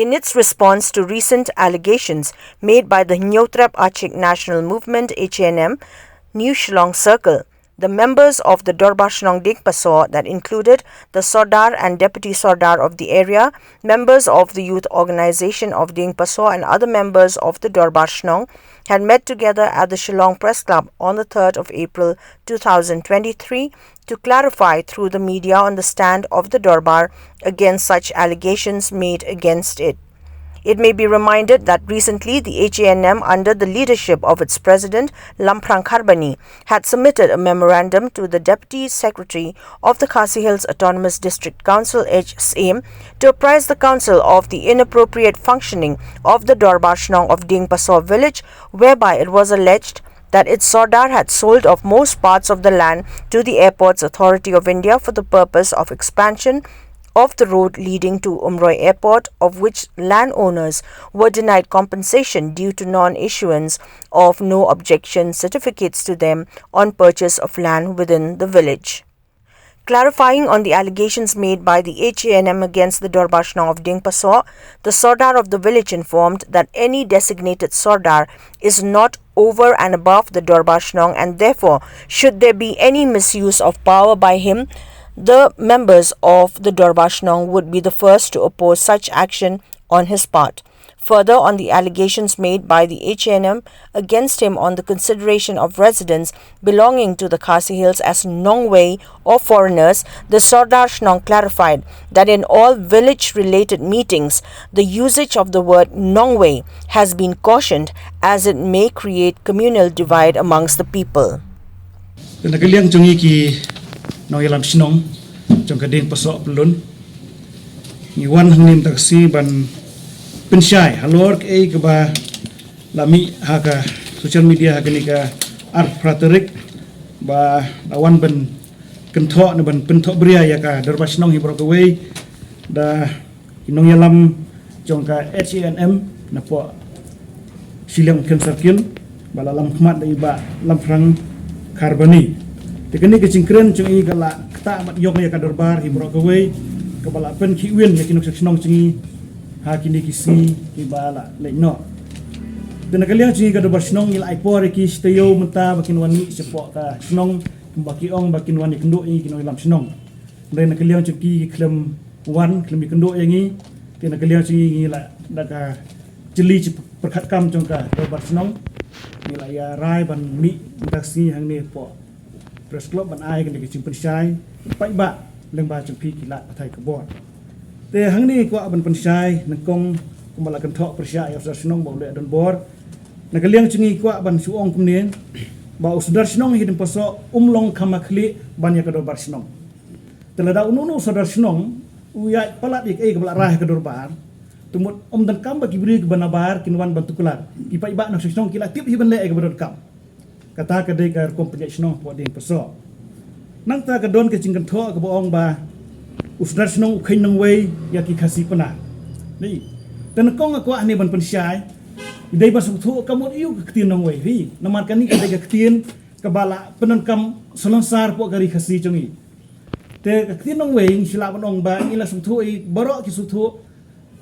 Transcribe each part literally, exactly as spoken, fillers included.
In its response to recent allegations made by the Hynñiewtrep Achik National Movement, H A N M, New Shillong Circle, the members of the Dorbar Shnong Diengpasaw, that included the Sordar and Deputy Sordar of the area, members of the Youth Organization of Diengpasaw, and other members of the Dorbar Shnong, had met together at the Shillong Press Club on the third of April two thousand twenty-three to clarify through the media on the stand of the Dorbar against such allegations made against it. It may be reminded that recently the H A N M, under the leadership of its president, Lamphrang Kharbani, had submitted a memorandum to the Deputy Secretary of the Khasi Hills Autonomous District Council, H S A M, to apprise the council of the inappropriate functioning of the Dorbar Shnong of Diengpasaw village, whereby it was alleged that its Sordar had sold off most parts of the land to the Airports Authority of India for the purpose of expansion of the road leading to Umroi Airport, of which landowners were denied compensation due to non-issuance of no objection certificates to them on purchase of land within the village. Clarifying on the allegations made by the H A N M against the Dorbar Shnong of Diengpasaw, the Sordar of the village informed that any designated Sordar is not over and above the Dorbar Shnong, and therefore, should there be any misuse of power by him, the members of the Dorbar Shnong would be the first to oppose such action on his part. Further, on the allegations made by the H A N M against him on the consideration of residents belonging to the Khasi Hills as Nongwei or foreigners, the Sordar Shnong clarified that in all village-related meetings, the usage of the word Nongwei has been cautioned, as it may create communal divide amongst the people. Te na ka liang jong ngi ki nongïalam shnong jong ka Diengpasaw Pyllun, ngi wan hangne mynta ka sngi ban pynshai halor kaei kaba la mih ha ka social media ha kane ka arphew phra tarik, ba la wan ban kynthoh ne ban pynthoh bria ïa ka Dorbar Shnong hi baroh kawei da ki nongïalam jong ka H A N M napoh Shillong Khen Circle, ba la lam khmat da i Bah Lamphrang Kharbani. Te kane ka jingkren jong i ka la ktah mat ïong ïa ka dorbar hi baroh kawei, kaba la pynkhih win ïa ki nongshong shnong jong ngi ha kine ki sngi kiba la leit noh. Te na ka liang jong ngi ka Dorbar Shnong ngi la ai por ïa ki shi taïew mynta ba kin wan mih shapoh ka shnong, kumba ki ong ba kin wan ïakynduh ïa ngi ki nongïalam shnong. Hynrei na ka liang jong ki ki khlem wan, khlem ïakynduh ïa ngi. Te na ka liang jong ngi ngi la da ka jylli jingpyrkhat kam jong ka Dorbar Shnong, ngi la ïa rai ban mih mynta ka sngi hangne hapoh Press Club ban ai kane ka jingpynshai paidbah lyngba jong phi ki lad pathai khubor. Te hangne ngi kwah ban pynshai nyngkong kumba la kynthoh pyrshah ïa u Sordar Shnong ba u leh donbor. Na ka liang jong ngi kwah ban shu ong kumne, ba u Sordar Shnong hi Diengpasaw um long kham ha khlieh ban ïa ka Dorbar Shnong. Te lada uno uno u Sordar Shnong u ïaid palat ïa kaei kaba la rah ha ka dorbar, te mut ym donkam ba ki briew kiba nabar kin wan ban tuklar. Ki paidbah nongshong shnong ki la tip hi ban leh ïa kaba donkam. Kata ka dei ka rukom pynïaid shnong hapoh Diengpasaw. Nangta ka don ka jingkynthoh kaba ong ba u Sordar Shnong u kheiñ nongwei ïa ki Khasi Pnar. Ni, te nyngkong nga kwah hangne ban pynshai, i dei ban sngewthuh ka mut aiu ka ktien nongwei hi. Namar kane ka dei ka ktien kaba la pyndonkam salonsar hapoh ka ri Khasi jong ngi. Te ka ktien nongwei ngi shu lah ban ong ba ngi la sngewthuh, i baroh ki sngewthuh,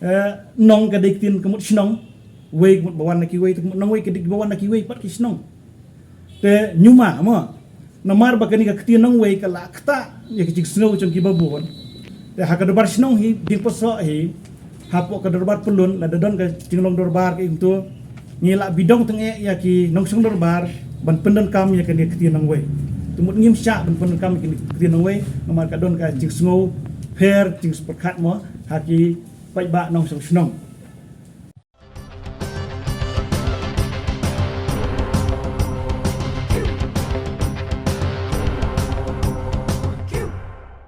eh, nong ka dei ktien ka mut shnong, wei ka mut ba wan na kiwei, te ka mut nongwei ka dei ba wan na kiwei pat ki shnong. Te ñiuma mo, namar ba kane ka ktien nongwei ka la ktah ïa ka jingsngew jong kiba bun. Te ha ka Dorbar Shnong hi Diengpasaw hi, hapoh ka Dorbar Pyllun, lada don ka jinglong dorbar kaei kumto, ngi la bidong tyngeh ïa ki nongshong dorbar ban pyndonkam ïa kane ka ktien nongwei. Te mut ngim shah ban pyndonkam ïa kane ka ktien nongwei, namar ka don ka jingsngew pher, jingpyrkhat mo ha ki paidbah nongshong shnong.